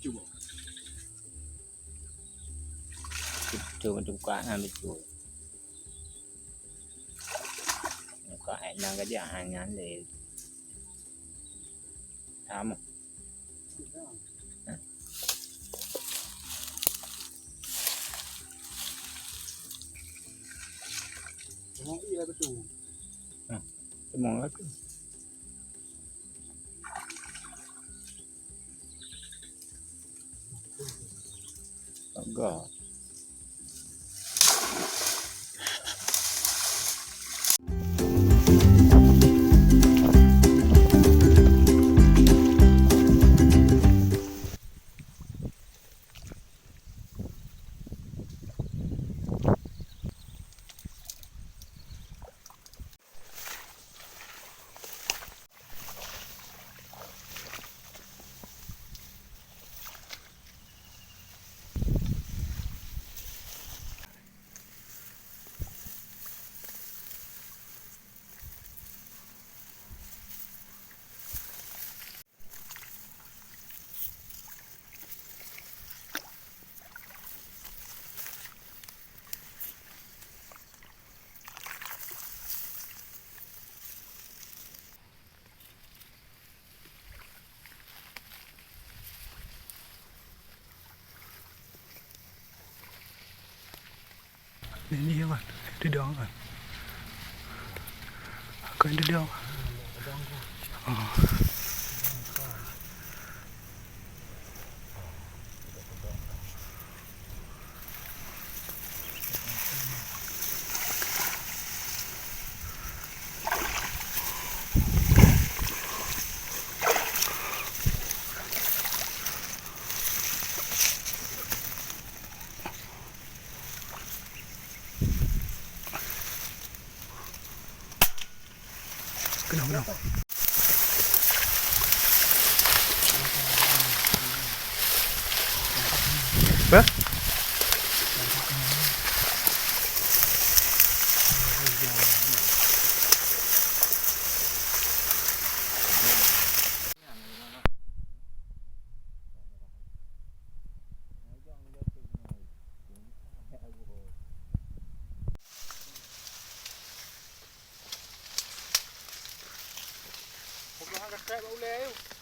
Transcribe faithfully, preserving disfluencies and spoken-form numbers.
Beutôi, beutôi, buka na beutôi. Buka na ka dia hanya le. Sama. Hah? Memang iya betul. Hah? Memang aku. Agak. Ini apa? Duduk apa? Aku yang duduk. Oh. Keunong, keunong. Apa? Peugah ka trép bak ulèe yue.